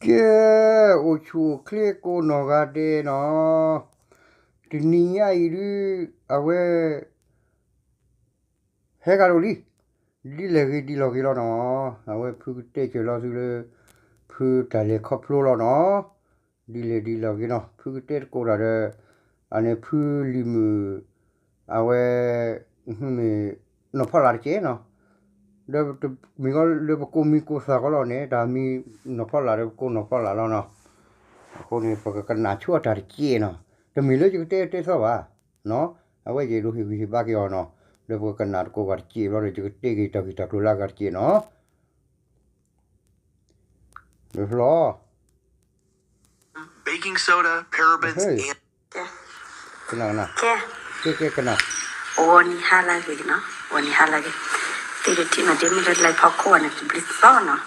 ကဲ, အိၣ်ဆူၣ်အိၣ်ချ့ကိးနီၢ်ဂၤဒဲးနီၤ, တနံၤညါအံၤဒုး အဝဲ ဟဲဂၤဒိၣ်လံ, ဒ်လဲၣ်ဂ့ၤဒ်လဲၣ်ဂ့ၤလီၤနီၤ, အဝဲဖုကတဲစၢၤလီၤသုလၢ ဖုတၢ်လဲၤခီဖျိလီၤနီၤ, ဒ်လဲၣ်ဒ်လဲၣ်ဂ့ၤနီၤ, ဖုကတဲတကိးတၢ်ဒီး အန့ၣ်ဖုလံၤမုာ် အဝဲ မ့ၢ်နီၢ်ဖီလာ်တကဲနီၤ, ဒီးမ့ၢ်လၢပကိးမံၤကိးသၣ်ကီးလီၤန့ၣ် တၢ်မံၤ နီၢ်ဖီလာ်ဒီးပကိးနီၢ်ဖီလာ်လီၤနီၤ, အဃိန့ၣ် ပကကနၣ်ဆိအတၢ်တကဲနီၤ, တမ့ၢ်လၢယကတဲတဲသီဘၣ် နီၤ, အဝဲယအဲၣ်ဒိးဟ့ၣ်ဂံၢ်ဟ့ၣ်ဘါက့ၤအီၤနီၤ, ဒီးပကကနၣ်တကိးဂၤတကဲဘျီဒီး ယကတဲက့ၤတၢ်ဂ့ၢ်တၢ်ကျိၤလၢအဂၤတကဲနီၤ, လၢဖျီ baking soda, parabens, ကနၣ်, ကဲ, ကဲ, ကဲ, ကနၣ်, ဂီၤနံၤဟါလၢအဂ့ၤနီၤ, ဂီၤနံၤဟါလၢအဂ့ၤ, သ့ၣ်တထံၣ်နီၤ ဒ်မ့ၢ်လၢလံာ်ဖီခိၣ်အံၤန့ၣ် တဘျုးသီနီၤ,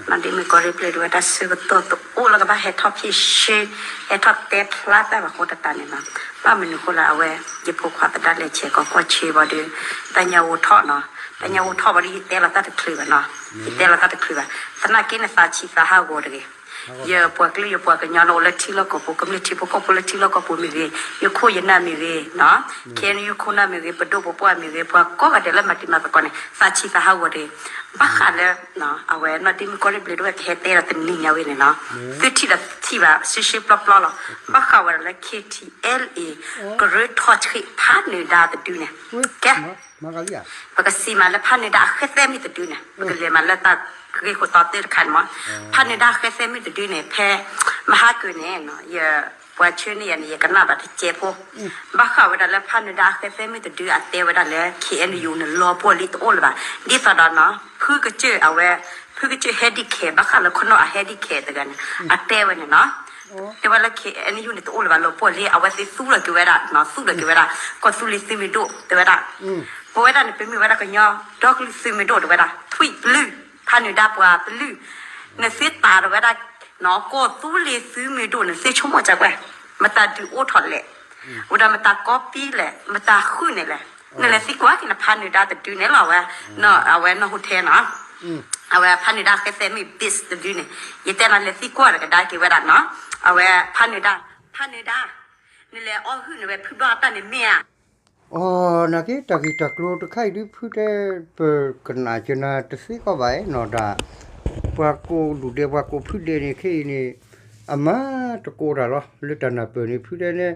နီၤ ဒ်မ့ၢ်ကီၢ်ရ့ၣ်ပျဲၢ်ဒုးဝဲတၢ်ဆၢကတီၢ်တအိၣ်လၢကဘၣ်ဟဲထီၣ်ဖံးရှ့, ဟဲထီၣ်တဲဖျါတၢ်ဘၣ်ဃိတတးန့ၣ်နီၤ, ဘၣ်မနုၤဃိလၢအဝဲ ယဖိခွါသဒါလဲၤဆဲးကီးကွၢ်ဆ့ဘၣ်ဒီး တၢ်ညါအိၣ်ထီၣ်နီၤ, တၢ်ညါအိၣ်ထီၣ်ဘၣ်ဒီး ယတဲလီၤတၢ်တချုးဘၣ်နီၤ, ယတဲလီၤတၢ်တချုးဘၣ်, သနာ်က့န့ၣ် သးဆံးသးဟးဂီၤတဂ့ၤ ယပှၤကလုာ်ယပှၤကညီလၢအိၣ်လၢထံလီၢ်ကီၢ်ပူၤ ကမျၢၢ်ထံဖိကီၢ်ဖိလၢထံလီၢ်ကီၢ်ပူၤမ့ၢ်ဂ့ၤ, ယခိၣ်ယနၢ်မ့ၢ်ဂ့ၤ, ခဲအံၤယခိၣ်နၢ်မ့ၢ်ဂ့ၤ, ပဒိၣ်ပပှၢ်မ့ၢ်ဂ့ၤ, ပှၤကိးဂၤဒဲးလၢမၤတံၤမၤသကိးန့ၣ် သးဆံးသးဟးဂီၤတဂ့ၤ, ဘၣ်ဃးလၢ အဝဲနီၢ် ဒ်မ့ၢ်ကီၢ်ရ့ၣ်ပျဲၢ်ဒုးဝဲကဟဲတဲဒီးတနံၤညါဝဲန့ၣ်နီၤ, သုထံၣ်ဒီးထံၣ်ဘၣ် ရှဲရှဲပျီပျီလီၤ, ဘၣ်ဃးဝဲဒၣ်လၢ ခ့ထံအဲလ်အ့ ကရၢထီၣ်ဆံးဖးနၢၤဒါတဒုန့ၣ်, ကဲ ပကစံးမးလၢဖးနၢၤဒါအဃဲသဲမုၢ်တဒုန့ၣ် ပကလဲၤမးလၢတၢ်ဂ့ၢ်ခိၣ်တီသ့ၣ်တခါန့ၣ်မး, ဖးနၢၤဒါအဃဲသဲမုၢ်တဒုန့ၣ် ဖဲမဟါကုာ်န့ၣ် ယပှၤဆှၢန့ၢ်ယၤန့ၣ် ယကနၣ်ဘၣ်တကဲဖိ, ဘၣ်ဃးဝဲဒၣ်လၢဖးနၢၤဒါအဃဲသဲမုၢ်တဒုအတဲဝဲဒၣ်လၢ ခ့အဲနယူၣ်န့ၣ် လီၤပှီၢ်လံတအိၣ်လၢၤဘၣ်, ဒ်သိးဒီးနီၤ ဖုကစၢၢ်အဝဲ ဖုကစၢၢ်ဟဲဒံးခဲ ဘၣ်ဃးလၢခိၣ်နီၣ်အဟဲဒံးခဲ တဂၤန့ၣ် အတဲဝဲန့ၣ်နီၤ တဲဝဲလၢ ခ့အဲနယူၣ်န့ၣ် တအိၣ်လၢၤဘၣ် လီၤပှီၢ်လံ အဝဲသ့ၣ်သူၣ်လီၤက့ၤဝဲဒၣ် သူၣ်လီၤက့ၤဝဲဒၣ် ကီၢ်သူလ့ၤသုးမုၢ်ဒိၣ် တဲဝဲဒၣ်, ပဝဲဒၣ်န့ၣ် ပမ့ၢ်ဝဲဒၣ်ကညီ ဒီကလုာ်သုးမုၢ်ဒိၣ် တဲဝဲဒၣ် ထွံၣ်ပျုၢ် ဖးနၢၤဒါပှၤပျုၢ်, နသ့တးတဲဝဲဒၣ် ကီၢ်သူလ့ၤသုးမုၢ်ဒိၣ်န့ၣ် သ့ဆိကမိၣ်စၢ်ကွဲၢ်, မတၤဒုးအိၣ်ထီၣ်လဲၣ်, ဝဲဒၣ်မတၤကီပံလဲၣ် မတၤဃုန့ၣ်လဲၣ်, နလဲၤသံကွၢ်က့ၤနဖးနၢၤဒါတဒုန့ၣ်လီၤ အဝဲ အဝဲနီၢ်ဟူထဲနီၤ အဝဲဖးနၢၤဒါဃဲသဲမုၢ် biz တဒုန့ၣ် ယတဲနၤလဲၤသံကွၢ်ဒီးကဒါက့ၤဝဲဒၣ်နီၤ, အဝဲဖးနၢၤဒါ ဖးနၢၤဒါ နလဲၤအီၣ်ဟုၣ်န့ၢ်ဝဲဖုဘီအတၢ်န့ၣ်မ့ၢ်ဧါ. အီ နာ်က့ တၢ်ဂ့ၢ်တၢ်ကျိၤတခါအံၤဒုး ဖုတဲ ပကနၣ်စၢၤနၤတသ့ကီးဘၣ်နီၤ တၢ် ပှၤကိးဒူၣ်ဒဲး ပှၤကိးဖုဒဲးန့ၣ် ခဲအံၤန့ၣ် အမၤတကိးတၢ်လီၤ လၢတၢ်နၢ်ပၢၢ်န့ၣ် ဖုတဲန့ၣ်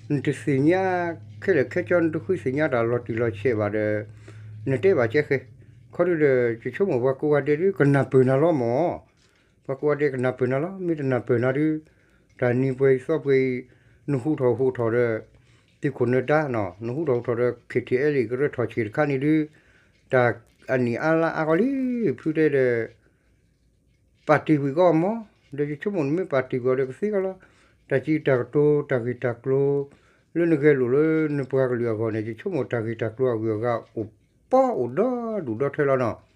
နတသ့ၣ်ညါ ခဲလၢာ်ခဲဆ့ နတဃုသ့ၣ်ညါတၢ်လီၤတံၢ်လီၤဆဲးဘၣ်ဒီး နတဲဘၣ်ကဲဃဲ, ခီဒုဒီး ယဆိကမိၣ်ပှၤကိးဂၤဒဲးဒုး ကနၢ်ပၢၢ်နၤလီၤမၢ်, ပှၤကိးဂၤဒဲးကနၢ်ပၢၢ်နၤလီၤ မ့ၢ်တနၢ်ပၢၢ်နၤဒုး တၢ်နံၤပှဲၤအံၤသီပှဲၤအံၤ နဟူးထီၣ်ဟူးထီၣ်ဒီး သုးခိၣ်နၢၤဒါနီၤ နဟူးထီၣ်ဟူးထီၣ်ဒီး ခ့ထံအဲလံ ကရၢထီၣ်ဆံးတခါန့ၣ်ဒုး တၢ်အနံၣ်အါလါအါကီးလံ ဖုတဲဒီး ပာ်တ့ၢ်ကွံာ်ကီးမၢ်, ဒီးယဆိကမိၣ်နမ့ၢ်ပာ်တ့ၢ်ကွံာ်အီၤဒီးကသ့ကီးလီၤ. တၢ်စံးတၢ်ကတိၤ တၢ်ဂ့ၢ်တၢ်ကျိၤ လၢနဂဲၤလိာ်လၢနပှၤကလုာ်အဂီၢ်န့ၣ် ယဆိကမိၣ်တၢ်ဂ့ၢ်တၢ်ကျိၤအဂုၤအဂၤအိၣ်ပီအိၣ်ဒီဒူၣ်ဒီထၢလီၤနီၤ.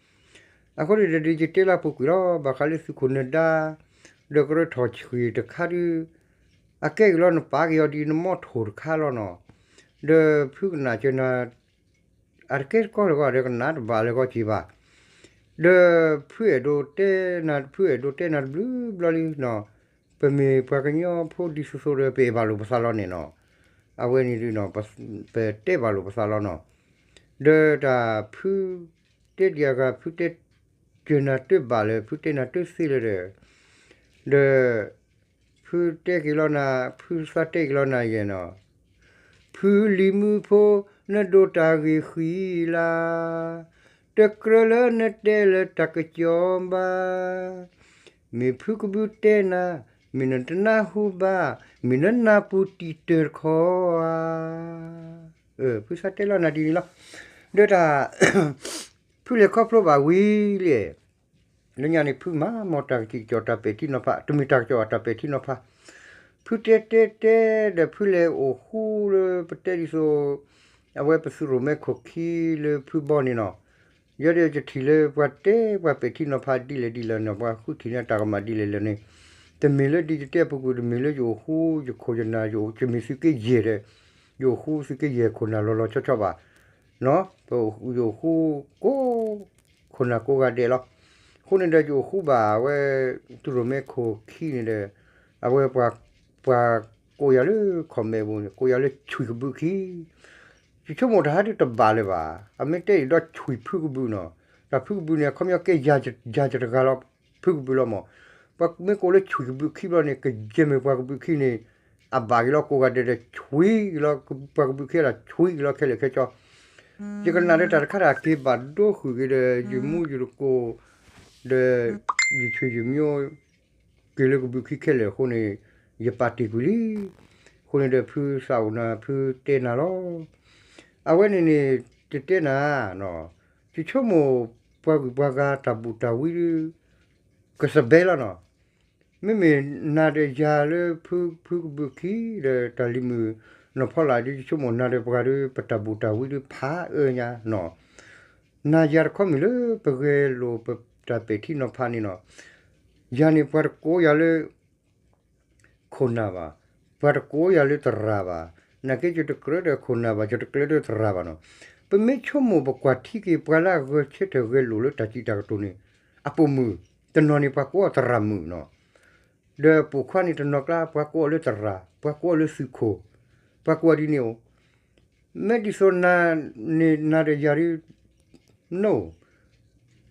အဃိန့ၣ်ဒီးယတဲလၢပူၤကွံာ်လီၤ ဘၣ်ဃးလၢသုးခိၣ်နၢၤဒါ ဒီးကရၢထီၣ်ဆံးတခါဒုး အကဲက့ၤလီၤ နပာ်က့ၤအီၤဒ်နမီထိၣ်တခါလီၤနီၤ. ဒီးဖုကနၣ်စၢၤနၤ အတကဲတကီလၢၤဂီၢ် ဒီးကနၣ်တဘၣ်လၢၤဂီၢ်က့ၤဘၣ်. ဒီးဖုအဲၣ်ဒိးတဲနၤ ဖုအဲၣ်ဒိးတဲနၤတဘျုးဘျီလံနီၤ, ပမ့ၢ်ပှၤကညီဖိဒ်သိးသိးဒီး ပအဲၣ်ဘၣ်လိာ်ပသးလီၤန့ၣ်နီၤ. အဝဲန့ၣ်ဒုးနီၤ ပတဲဘၣ်လိာ်ပသးလီၤနီၤ. ဒီးတၢ်ဖုတဲဒံးအဂၤ ဖုတဲစၢၤနၤတဘၣ်လၢၤ ဖုတဲနၤတသ့လၢၤဒီး ဒီး ဖုတဲက့ၤလီၤနၤ ဖုသးတဲက့ၤလီၤနၤယဲၢ်နီၤ, ဖုလံၤမုၣ်ဖိ နဒိးတၢ်ဂ့ၢ်ဃံလၤ, တကြၢးလၢနတဲလၢတၢ်ကစီၣ်ဘၣ်, မ့ၢ်ဖုကဘုးတဲနၤ, မ့ၢ်နတနၢ်ဟူဘၣ်, မ့ၢ်နတနၢ်ပူၤတံာ်တၢၢ်တခီဧါ. ဖုသးတဲလီၤနၤဒ်န့ၣ်လီၤ. ဒီးတၢ် ဖုလဲၤခီဖျိဘၣ်ဝံၤလံ လၢညါန့ၣ် ဖုမၤမီၢ်တၢ်ကစီၣ်တၢ်ပဲာ်ထံနီၤဖး တမ့ၢ်တၢ်ကစီၣ်တၢ်ပဲာ်ထံနီၤဖး, ဖုတဲတဲတဲဒီးဖုလဲၤအိၣ်ဃူလၢပတဲဒ်သိး အဝဲပသုးရိၣ်မဲခိၣ်ခံလၢဖုဘီန့ၣ်နီၤ, ယဲဒီးယထံၣ်လၢပှၤတဲပှၤပဲာ်ထံနီၤဖးဒ်လဲၣ်ဒ်လဲၣ်န့ၣ် ပှၤဃုထံၣ်န့ၢ်တၢ်ကမၣ်ဒ်လဲၣ်လဲၣ်န့ၣ်, တမ့ၢ်လၢဒ်ယတဲအပူၤကွံာ် တမ့ၢ်လၢယအိၣ်ဃူ ယခိၣ်ယနၢ် ယမ့ၢ်သုးက့ယဲၢ်ဒီး ယအိၣ်ဃူသုးက့ယဲၢ်ခိၣ်နၢ်လီၤလီၤဆီဆီဘၣ် ပယိၣ်ဃူကိး ခိၣ်နၢ်ကိးဂၤဒဲးလီၤ. အဃိန့ၣ်ဒီး ယအိၣ်ဃူဘၣ်ဝဲ သုးရိၣ်မဲခိၣ်ခံန့ၣ်ဒီး အဝဲပှၤ ပှၤကိးယၤလၢ comment ပူၤန့ၣ် ကိးယၤလၢဆွံၣ်ကဘုးခံ, ယဆိကမိၣ်တၢ်ဟးဒုးတဘၣ်လၢၤဘၣ်, အမ့ၢ်တဲအံၤဒီးဆွံၣ်ဖုကဘုးနီၤ, တၢ်ဖုကဘုးန့ၣ် အခီပညီကဲယၤတဂၤလီၤ ဖုကဘုးလီၤမး, ပှၤမ့ၢ်ကိးလၢဆွံၣ်ကဘုးခံဘျီန့ၣ် ကယဲၢ်မ့ၢ်ပှၤကဘုးခံန့ၣ် အဘၣ်က့ၤလီၤကိးဂၤဒဲးဒီးဆွံၣ်က့ၤလီၤ ပှၤကဘုးခံဒီးဆွံၣ်က့ၤလီၤခဲလၢာ်ခဲဆ့, ယကနၣ်ဒီးတၢ်တခါတၢ်က့ၤဘၣ်ဒိဃုာ်က့ၤဒီး ယမူယသကိး ဒီး ယဆွေယမျိုး က့ၤလၢကဘုးခံခဲလၢာ်အဃိန့ၣ် ယပာ်တ့ၢ်ကွံာ်လံ. အဃိန့ၣ်ဒီးဖုသးအိၣ်နၤဖုတဲနၤလီၤ. အဝဲန့ၣ်န့ၣ် တတဲနၤ, ယဆိကမိၣ်ပှၤဂုၤပှၤဂၤတၢ်ဘူၣ်တၢ်ဝံဒုး ကစဘဲလီၤနီၤ. မ့မ့ၢ်နၤဒီးယၤလၢ ဖုကဘုးခံဒီးတၢ်လံၤမုၣ်နီၢ်ဖီလာ်ဒုး ယဆိကမိၣ်နၤဒီးပှၤဒီး ပတၢ်ဘူၣ်တၢ်ဝံဒုးဖးအၢညါနီၤ. နၤယၤတခီမ့ၢ်လၢပဂဲၤလိာ်ပတၢ်ပဲာ်ထံနီၤဖးန့ၣ်နီၤ. ယၤန့ၣ်ပှၤတကိးယၤလၢ ခိၣ်နၢ်ဘၣ်, ပှၤတကိးယၤလၢသရၣ်ဘၣ်, နာ်က့ယတကြၢးဒီးခိၣ်နၢ်ဘၣ် ယတကြၢးဒီးသရၣ်ဘၣ်နီၤ. ပမ့ၢ်ဆိကမိၣ်ပကွၢ်ထံက့ၤပှၤလၢအဂဲၤဆၢထၢၣ်ဂဲၤလိာ်လၢတၢ်စံးတၢ်ကတိၤန့ၣ် အပိာ်မုၣ်, တနီၤန့ၣ်ပှၤကိးအီၤသရၣ်မုၣ်နီၤ. ဒီးပိာ်ခွါန့ၣ်တနီၤကျါ ပှၤကိးအီၤလၢသရၣ်, ပှၤကိးအီၤလၢသုးခိၣ်, ပှၤကိးအီၤဒ်န့ၣ်အိၣ်. မ့ၢ်ဒ်သိးနၤန့ၣ် နၤဒီးယၤဒုး no,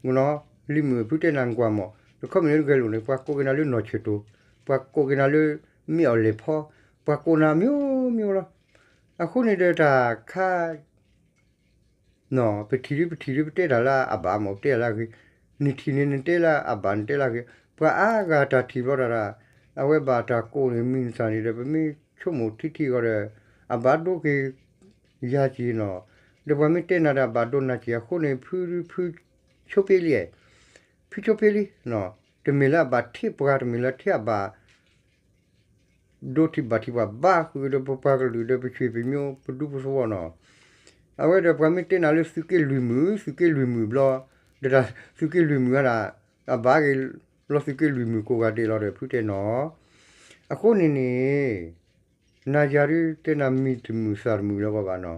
လံၤမုၣ်ဖုတဲနၤကွၢ်မး, တခီမ့ၢ်လၢဂဲၤလိာ်န့ၣ် ပှၤကိးက့ၤနၤလၢနီၢ်ဆၢၣ်တိၤ, ပှၤကိးက့ၤနၤလၢမ့ၢ်အီၤလဲၤဖီ, ပှၤကိးနၤမျိုးမျိုးလီၤ. အဃိန့ၣ်ဒီးတၢ်ခါ ပထံၣ်ဒုးပထံၣ်ဒုးပတဲတၢ်လၢအဘၣ်မး ပတဲတၢ်လၢအဂ့ၤ, နထံၣ်န့ၣ်နတဲလၢအဘၣ်နတဲလၢအဂ့ၤ, ပှၤအါဂၤတၢ်ထံၣ်ဘျီတၢ်ဒၣ်, အဝဲဘၣ်တၢ်ကိးန့ၣ်မံၤနသၣ်န့ၣ်ဒီး ပမ့ၢ်ဆိကမိၣ်ထံထံအဂီၢ်ဒီး အဘၣ်ဒိက့ၤယၤက့ၤနီၤ, ဒီးပှၤမ့ၢ်တဲနၤဒီးအဘၣ်ဒိနၤက့ၤ အဃိန့ၣ် ဖုဖုဆိဖ့လံ, ဖုဆိဖ့လံ, တမ့ၢ်လၢအဘၣ်ထံးပှၤ တမ့ၢ်လၢထံးအဘၣ် ဒိထံၣ်ဘၣ်ထံးပှၤဘၣ်ဃုာ်ဒီးပပှၤကလုာ်ဒီးပဆွေပမျိုးပဒူပသဝီနီၤ. အဝဲဒီးပှၤမ့ၢ်တဲနၤလၢသုးက့လွံၢ်မုၢ် သုးက့လွံၢ်မုၢ်ဘျီ, ဒီးတၢ်သုးက့လွံၢ်မုၢ်အဒၣ် အဘၣ်က့ၤလီၤသုးက့လွံၢ်မုၢ်ကိးဂၤဒဲးလီၤဒီးဖုတဲနီၤ. အဃိန့ၣ်န့ၣ် နၤယၤဒုးတဲနၤမံၤတမုာ်သၣ်တမုာ်လၢၤဘၣ်နီ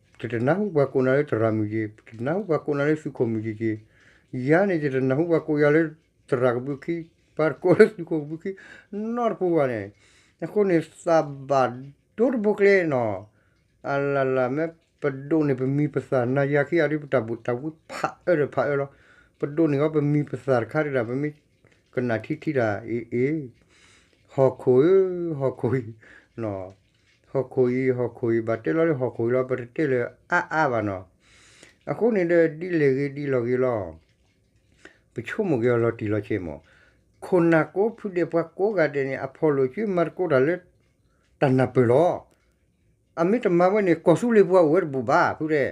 ၤ. ယတနၢ်ဟူပှၤကိးနၤလၢသရၣ်မုၣ်က့ၤ, ယတနၢ်ဟူပှၤကိးနၤလၢသုးခိၣ်မုၣ်က့ၤက့ၤ, ယၤန့ၣ် ယတနၢ်ဟူပှၤကိးယၤလၢသရၣ်ကဘုးခံ, ပှၤတကိးလၢသုးခိၣ်ကဘုးခံ နီတပူၤဘၣ်န့ၣ်. အဃိန့ၣ် သးဘၣ်ဒိတဘိကျဲနီၤ. အလၢ်လၢ်မ့ၢ်ပဒိးန့ၢ်ပမံၤပသၣ် နၤယၤခံဂၤဒုး ပတၢ်ဘူၣ်တၢ်ဝံဖးအၢဒီးဖးအၢလီၤ. ပဒိးန့ၢ်ဃီပမံၤပသၣ်တခါဒၣ် ပမ့ၢ်ကနၣ်ထံထံဒၣ်အ့ၣ်အ့ၣ်, ဟီၣ်ခိၣ်ဧၢ, ဟီၣ်ခိၣ်အံၤ, ဟီၣ်ခိၣ်အံၤ, ဟီၣ်ခိၣ်အံၤ ဘၣ်တဲလီၤလၢဟီၣ်ခိၣ်အံၤလီၤ ပတတဲလၢၤအါအါဘၣ်နီၤ. အဃိန့ၣ်ဒီး ဒ်လဲၣ်ဂ့ၤဒ်လဲၣ်ဂ့ၤလီၤ. ပဆိကမိၣ်က့ၤအီၤလီၤတံၢ်လီၤဆဲးမး, ခိၣ်နၢ်ကိးဖုဒဲးပှၤကိးဂၤဒဲးန့ၣ် အဖီၣ်လိာ်ကွံမၤသကိးတၢ်လၢ တၢ်နၢ်ပၢၢ်လီၤ. အမ့ၢ်တမၤဝဲန့ၣ် ကီၢ်သူလ့ၤပှၤအိၣ်ဝဲတဘူၣ်ဘၣ် ဖုတဲ,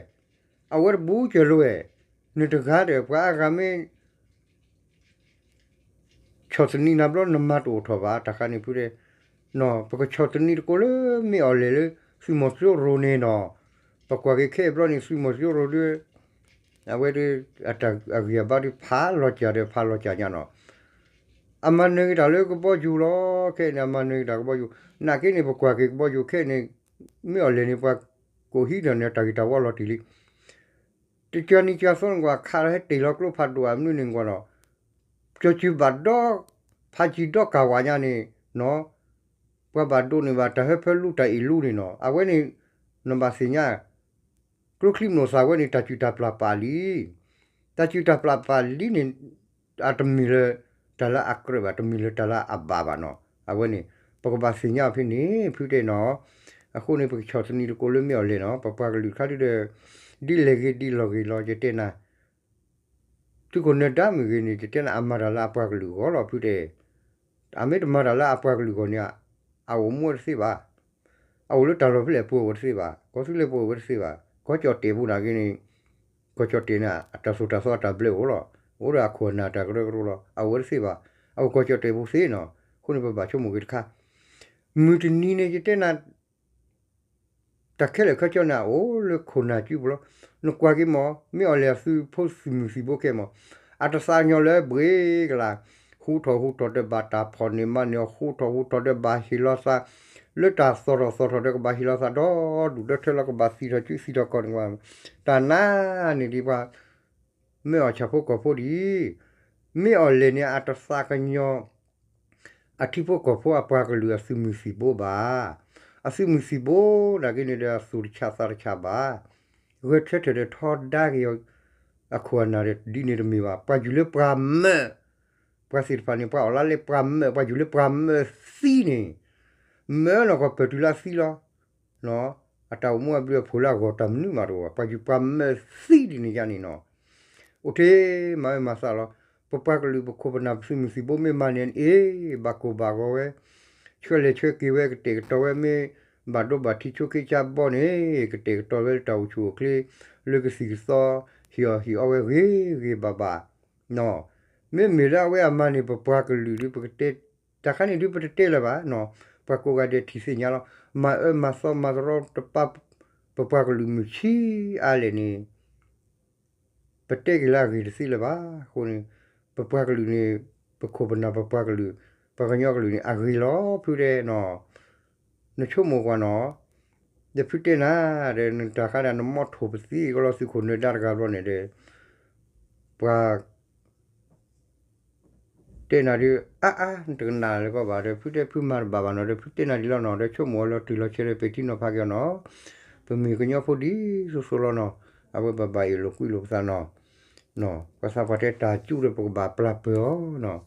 အဝဲတဘူၣ်ကၢၤလိဝဲ, နတဂၤဒီးပှၤအါဂၤမ့ၢ် ဆီၣ်သနံးနၤဘျီ နမၤတအိၣ်ထီၣ်ဘၣ် တၢ်ဃးန့ၣ်ဖုတဲ, ပကဆီၣ်သနံးတကိးလၢမ့ၢ်အီၤလဲၣ်လၢ သုးမီၤစိရိၤန့ၣ်နီၤ, ပကွၢ်က့ၤခဲအံၤဘျီန့ၣ် သုးမီၤစိရိၤဒုး အဝဲဒုး အတၢ်အဂံၢ်အဘါဒုးဖးလီၤစၢ်ဒီးဖးလီၤစၢ်ညါနီၤ, အမၤနၢၤက့ၤတၢ်လၢကဘီယူၤလီၤ ခဲအံၤန့ၣ် အမၤနၢၤက့ၤတၢ်ကဘီယူၤ, နာ်က့န့ၣ် ပကွၢ်က့ၤကဘီယူၤခဲအံၤန့ၣ် မ့ၢ်အီၤလဲၣ်န့ၣ် ပှၤကိးဟံးဒီးန့ၣ် တၢ်ဂ့ၢ်တၢ်ဝီလီၤတံၢ်လံ တကၢနံၤကၢသိနကွၢ်ခးလီၤဟဲတ့ၢ်လီၤကျိဖးဒိၣ်အမနုၤန့ၣ်ကွၢ်နီၤ, ကၠီၤစုၤဘၣ်ဒီ ဖးကံၢ်ဒီကၢ်ဝါညါန့ၣ်နီၤ, ပှၤဘၣ်ဒိးန့ၢ်ဘၣ်တၢ်ဟၢဖၢလူတၢ်အ့ၣ်လူန့ၣ်နီၤ, အဝဲန့ၣ် နဘၣ်သ့ၣ်ညါ ကျိချံမျိာ်သၣ်ဝဲန့ၣ် တၢ်စုၣ်တၢ်ပျၢ်ပာ်လံ, တၢ်စုၣ်တၢ်ပျၢ်ပာ်လံန့ၣ် အတမ့ၢ်လၢ တၢ်လၢအကြၢးဘၣ် တမ့ၢ်လၢတၢ်လၢအဘၣ်ဘၣ်နီၤ, အဝဲန့ၣ် ပကဘၣ်သ့ၣ်ညါအီၤဖဲန့ၣ် ဖုတဲနီၤ, အဃိန့ၣ် ပကဆီၣ်သနံးတကိးလၢမ့ၢ်အီၤလဲၣ်နီၤ, ပပှၤကလုာ်တခါဒုဒီး ဒ်လဲၣ်ဂ့ၤဒ်လဲၣ်ဂ့ၤလီၤ ယတဲနၤ သုးခိၣ်နၢၤဒါမ့ၢ်ဂ့ၤန့ၣ် ယတဲနၤ အမၤတၢ်လၢအပှၤကလုာ်အဂီၢ်လီၤ ဖုတဲ, အမ့ၢ်တမၤတၢ်လၢအပှၤကလုာ်အဂီၢ်န့ၣ် အအိၣ်မူဝဲတသ့ဘၣ်, အအိၣ်လၢတၢ်လီၢ်ဖဲလဲၣ်ပူၤဝဲတသ့ဘၣ်, ကီၢ်သူလ့ၤပူၤဝဲတသ့ဘၣ်, ကီၢ်ကၠီၣ်တဲၣ်ပူၤနာ်က့န့ၣ်, ကီၢ်ကၠီၣ်တဲၣ်န့ၣ် အတၢ်သိၣ်တၢ်သီအတၢ်ဘျၢအိၣ်လီၤ, အိၣ်ဒီးအခိၣ်အနၢ်တၢ်ကရၢကရိလီၤ, အအိၣ်ဝဲတသ့ဘၣ်, အအိၣ်ကီၢ်ကၠီၣ်တဲၣ်ပူၤသ့နီၤ, အဃိန့ၣ် ပဘၣ်ဆိကမိၣ်က့ၤတခါ, မုၢ်တနံၤန့ၣ် ယတဲနၤ တၢ်ခဲလၢာ်ခဲဆ့န့ၣ် အအိၣ်လၢခိၣ်နၢ်စုပူၤလီၤ. နကွၢ်က့ၤမး မ့ၢ်အီၤလဲၣ်အသုးဖိသုးမုၢ်သံၣ်ဘိခဲမး, အတသးကညီၤလၢဘှ့ကလါ, ဟူထီၣ်ဟူထီၣ်ဒီးဘၣ်တၢ်ဖီၣ်န့ၢ်မၤန့ၢ်အီၤ, ဟူထီၣ်ဟူထီၣ်ဒီးဘၣ်ဟ့ၣ်လီၤသး, လၢတၢ်သီၣ်ထီၣ်သီၣ်ထီၣ်ဒီးကဘၣ်ဟ့ၣ်လီၤသးဒီးဒူၣ်ဒီးထၢလီၤ ကဘၣ်သံထီၣ်စုသံထီၣ်ကီၢ်န့ၣ်ဝဲ, တၢ်နါန့ၣ်ဒ်ပှၤ မ့ၢ်အီၤဆၣ်ဖိကီၢ်ဖိဒ်အံၤ, မ့ၢ်အီၤလဲၣ်န့ၣ် အတသးကညီၤ အထံဖိကီၢ်ဖိအပှၤကလုာ်အသုးမုၢ်သံၣ်ဘိဘၣ်. အသုးမုၢ်သံၣ်ဘိ နာ်က့န့ၣ်ဒီး အသူၣ်တဆးသးတဆးဘၣ်. ဂဲၤဆၢထၢၣ်ဒီးထီဒါက့ၤအီၤ အခိၣ်အနၢ်ဒီး ဒ်န့ၣ်တမ့ၢ်ဘၣ်. ပှၤယူၤလၢပှၤမၢး, ပှၤသ့ၣ်တဖၣ်န့ၣ် ပှၤအီၣ်လါလဲပှၤမၢး, ပှၤယူၤလၢပှၤမၢးသံန့ၣ် မၢနီၢ်ကီၢ်ပၢၢ်တုၤလၢအသံလီၤ. အတၢ်အိၣ်မူအဘျုးအဖှိၣ်လၢအဂီၢ်တၢ်မနုၤမးတအိၣ်ဘၣ်. ပှၤယူၤပှၤမၢးသံဒ်န့ၣ်ယါန့ၣ်နီၤ အိၣ်တ့ၢ်မၤအၢမၤသးလီၤ. ပပှၤကလုာ်ပခိၣ်ပနၢ်ပသုးမုၢ်သံၣ်ဘိမ့ၢ်မၤန့ၢ်အီၤန့ၣ် ဘၣ်ကိၢ်ဘၣ်ဂီၤဝဲ, ဆှၢလဲၤဆှၢက့ၤဝဲ ကတဲာ်ကတီၤဝဲ မ့ၢ်ဘၣ်ဒိဘၣ်ထံးဆိခ့ဆါဘီန့ၣ် ကတဲာ်ကတီၤဝဲလၢတၢ်အိၣ်ဆူၣ်အိၣ်ချ့ လၢကသံၣ်ကသီ ဟ့ၣ်အီၣ်ဟ့ၣ်အီဝဲဂ့ၤဂ့ၤဘၣ်ဘၣ်. မ့မ့ၢ်လၢအဝဲအမၤန့ၢ်ပပှၤကလုာ်ဒီး ပကတဲ တၢ်ခါန့ၣ်ဒုးပတတဲလၢၤဘၣ်နီၤ. ပှၤကိးဂၤဒဲးထံၣ်သ့ၣ်ညါလီၤ. မၤအၢမၤသီမၤတရီတပါ ပပှၤကလုာ်မုၢ်ဆံးအါလဲၣ်န့ၣ် ပတဲက့ၤလၢအဂ့ၢ်တသ့လၢၤဘၣ်. အဃိန့ၣ် ပပှၤကလုာ်န့ၣ် ပခိၣ်ပနၢ်ပပှၤကလုာ် ပှၤကညီကလုာ်န့ၣ် အဂ့ၤလီၤဖုတဲနီၤ. နဆိကမိၣ်ကွၢ်နီၤ, ဒီးဖုတဲနၤ ဒီးနတၢ်ခါဒီးနမီထိၣ်ပသံကလီသုးခိၣ်နၢၤဒါတဂၤဘျီန့ၣ်ဒီး ပှၤ တဲနၤဒုး အါအါ နတကနၣ်လၢၤကီးဘၣ်ဒီး ဖုတဲဖုမၤတဘၣ်ဘၣ်နီၤ ဒီးဖုတဲနၤဒ်လီၤနီၤ ဒီးဆိကမိၣ်အီၤလီၤတံၢ်လီၤဆဲးဒီး ပဲာ်ထံနီၤဖးက့ၤအီၤနီၤ. ပမ့ၢ်ကညီဖိဒ်သိးသိးလီၤနီၤ အဝဲဘၣ်ဘၣ်အ့ၣ်လိာ်ကွံလိာ်ပသးနီၤ. ပှၤသးပှၢ်တဲတၢ်ကူဒီးပကဘၣ်ပျၢ်ပၢၢ်အီၤနီၤ.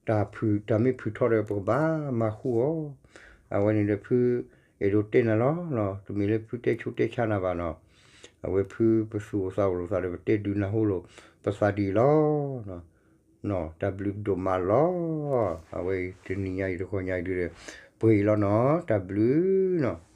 တၢ်ဖုၣ်တၢ်မ့ၢ်ဖုၣ်ထီဒီးပကဘၣ်မၤဃူအီၤ. အဝဲန့ၣ်ဒီးဖုအဲၣ်ဒိးတဲနၤလီၤ. တမ့ၢ်လၢဖုတဲဆူးတဲဆါနၤဘၣ်နီၤ. အဝဲဖုပသူၣ်အိၣ်သးအိၣ်လိာ်သးဒီး ပတဲဒုးနၢ်ဟူလိာ်ပသးဒ်အံၤလီၤ. တၢ်ဘျုးဒိၣ်မးလီၤ. အဝဲအံၤတနံၤညါအံၤတဂီၤညါအံၤဒုးဒီး ပှ့ၤအံၤလီၤနီၤ. တၢ်ဘျုးနီၤ.